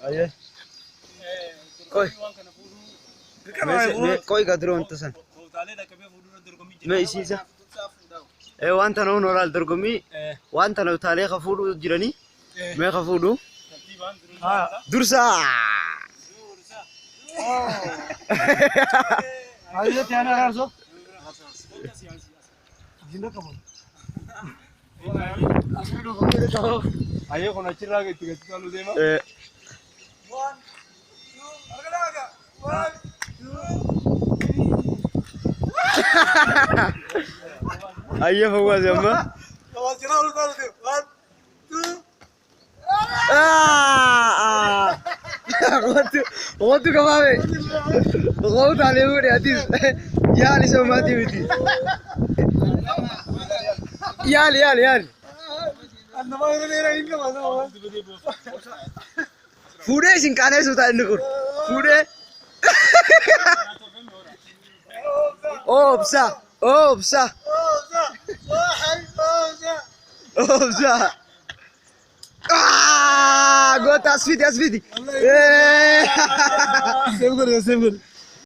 Ayyee. Qoy. Mee qoy gaa dura wanta san. Mee isiisa. Waan tana hun olaal dorgommii waan tana utaalee ka fuudhuu jiranii mee ka fuudhu. Dursa. Ayyee ta'an araarsoo. Ayyee kun achirraa itti gadi caaluu deema. Ayyee fawwaas amma. Qottu qottu qabaame. Qottu taalee fuudhe atis yaali soomaatii miti. Yaali yaali yaali. Fuudhee isin qaaneessu ta'a inni kun. Fuudhee. Obsa obsa obsa. Goota as fidi as fidi. Seef godhe seef godhe.